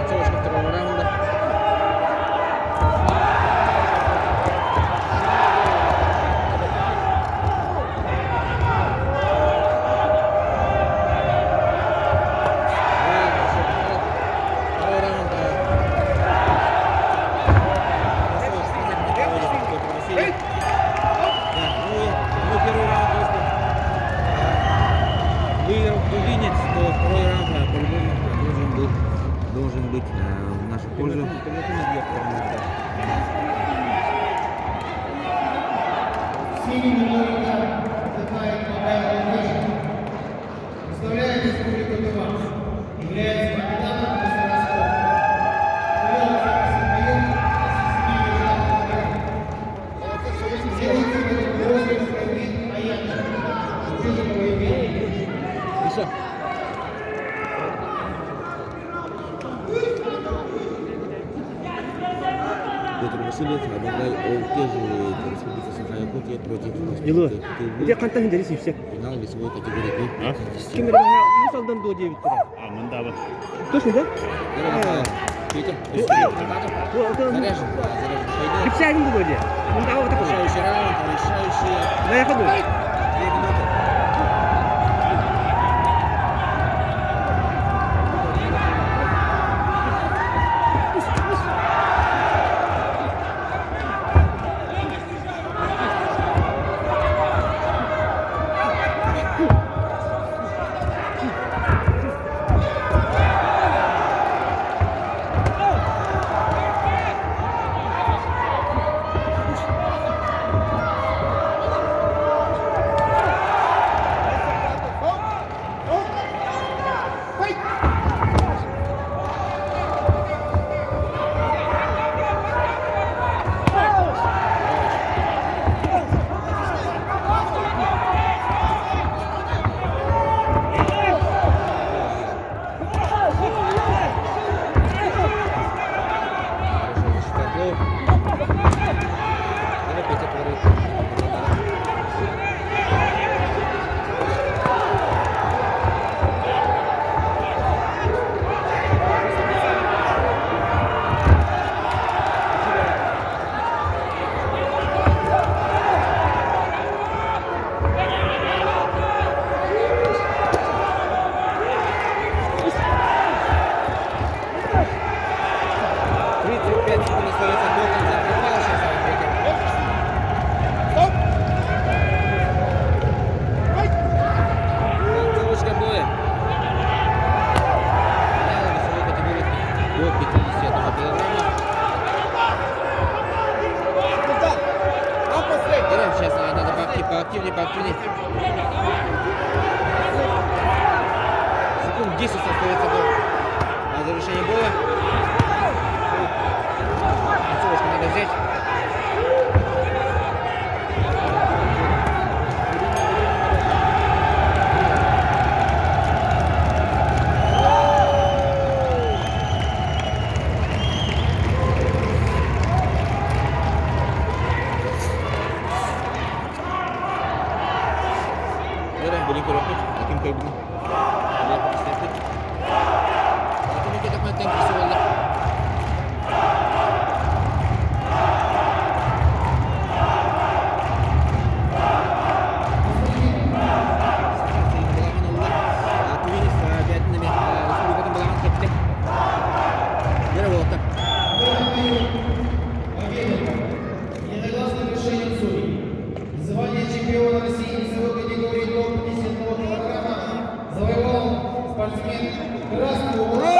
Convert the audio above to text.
Концовочка второго раунда. Второй раунд. Да, ну, первый раунд просто выиграл тувинец, то второй раунд по-любому должен быть в нашу пользу. Синим отдыхает Михаил Лукашин. Представляет Республику Тыва. Является капитаном мастера спорта. Провел записи боев с семи державных наград. Делается розыгрыш Давид Аянов. Жемчужина Евгений. Все. Петр Васильев, Абагай Олтежи, Республика Саха-Якутия против Илы. Республики Ити Тывы. хантан дери сипсе. Финал весовой категории до 50. Ким Уус Алдан дуо диэбиттэрэ. А, мындабыт. Точно, да? Петр, заряжен, да, заряжен пойдет. Кипсягин дуо дии. Мындабыт такой. Решающий раунд, решающие На ходу. 2 минуты. Хорошая защита от лоу. Давай, Петя творит. 35 секунд остается до конца интервала. Сейчас третий. Стоп! Концовочка боя. Финал весовой категории до 51 килограмма. Секундант! На последний! Берем сейчас надо поактивнее, поактивнее, поактивнее. Секунд 10 остается до завершения боя. Концовочку надо взять. Берем, будем көрөкпүт. Ким кыайбытын. Билиэхпит. Түмүккэ тэҥ киирсии буолла. Спортсмен красного угла.